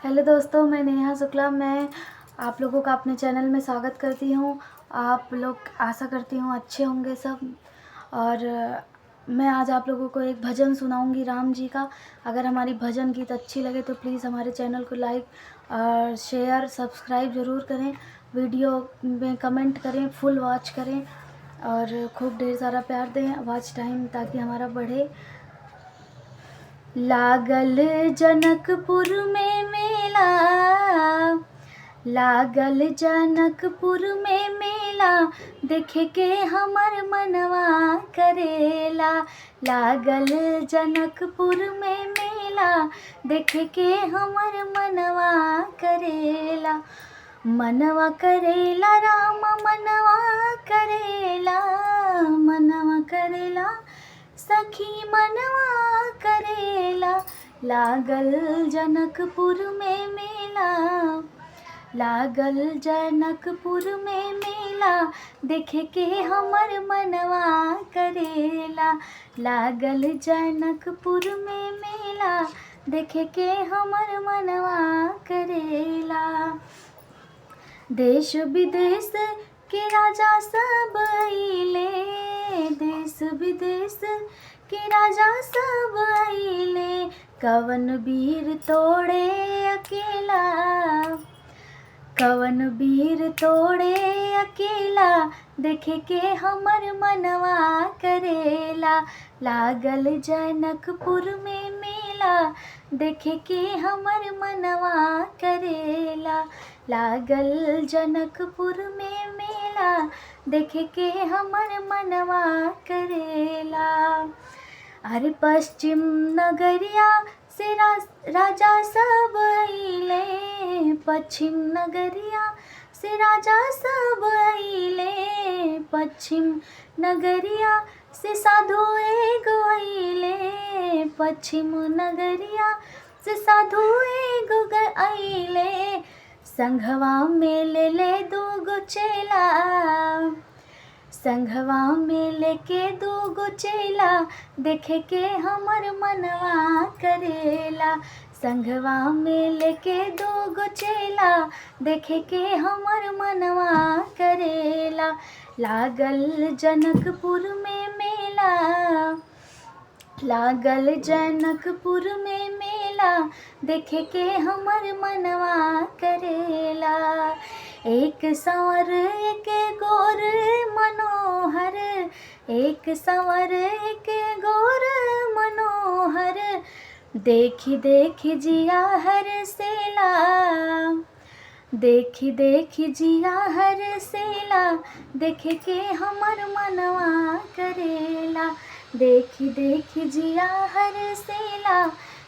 Hello दोस्तों, मैं नेहा शुक्ला। मैं आप लोगों का अपने चैनल में स्वागत करती हूँ। आप लोग आशा करती हूँ अच्छे होंगे सब। और मैं आज आप लोगों को एक भजन सुनाऊंगी राम जी का। अगर हमारी भजन गीत अच्छी लगे तो प्लीज़ हमारे चैनल को लाइक और शेयर सब्सक्राइब ज़रूर करें। वीडियो में कमेंट करें, फुल वॉच करें और खूब ढेर सारा प्यार दें वॉच टाइम, ताकि हमारा बढ़े। लागल जनकपुर में मेला, लागल जनकपुर में मेला, देखे के हमर मनवा करेला। लागल जनकपुर में मेला, देखे के हमर मनवा करेला। मनवा करेला राम मनवा करेला, मनवा करेला सखी मनवा करेला। लागल जनकपुर में मेला, लागल जनकपुर में मेला, देखे के हमर मनवा करेला। लागल जनकपुर में मेला, देखे के हमर मनवा करेला। देश विदेश के राजा सब अइले, देश विदेश के राजा सब अइले। कवन वीर तोड़े अकेला, कवन वीर तोड़े अकेला, देखे के हमर मनवा करेला। लागल जनकपुर में मेला, देखे के हमर मनवा करेला। लागल जनकपुर में मेला, देखे के हमर मनवा करेला। अरे पश्चिम नगरिया से राजा सब अइले, पश्चिम नगरिया से राजा सब अइले। पश्चिम नगरिया से साधु एगो अइले, पश्चिम नगरिया से साधु एगो अइले। संघवा में ले ले दूगो चेला, संघवा में लेके दूगो चेला, देखे के हमर मनवा करेला। संघवा में लेके दूगो चेला, देखे के हमर मनवा करेला। लागल जनकपुर में मेला, लागल जनकपुर में मेला, देखे के हमर मनवा करेला। एक संवर एक गोर मनोहर, एक संवर एक गोर मनोहर, देखी देखी जिया हर सेला, देखी देखी जिया हर सेला, देखे के हमर मनवा करेला। देखी देखी जिया हर सेला,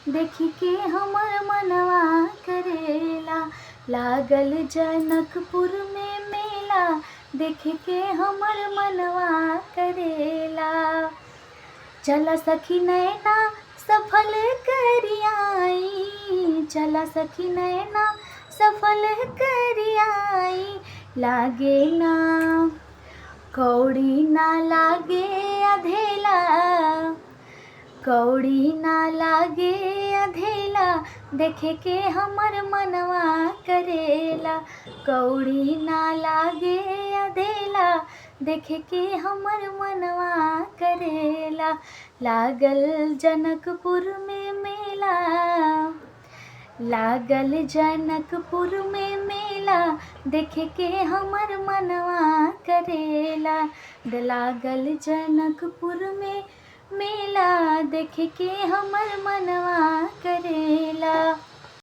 देखी के हमर मनवा करेला। लागल जनकपुर में मेला, देखे के हमर मनवा करेला। चला सखी नैना सफल करियाई, चला सखी नैना सफल करियाई। लागे ना कौड़ी ना लागे अधेला, कौड़ी ना लागे अधेला, देखे के हमर मनवा करेला। कौड़ी ना लागे अधेला, देखे के हमर मनवा करेला। लागल जनकपुर में मेला, लागल जनकपुर में मेला, देखे के हमर मनवा करेला। लागल जनकपुर में मेला, देखे के हमर मनवा करेला।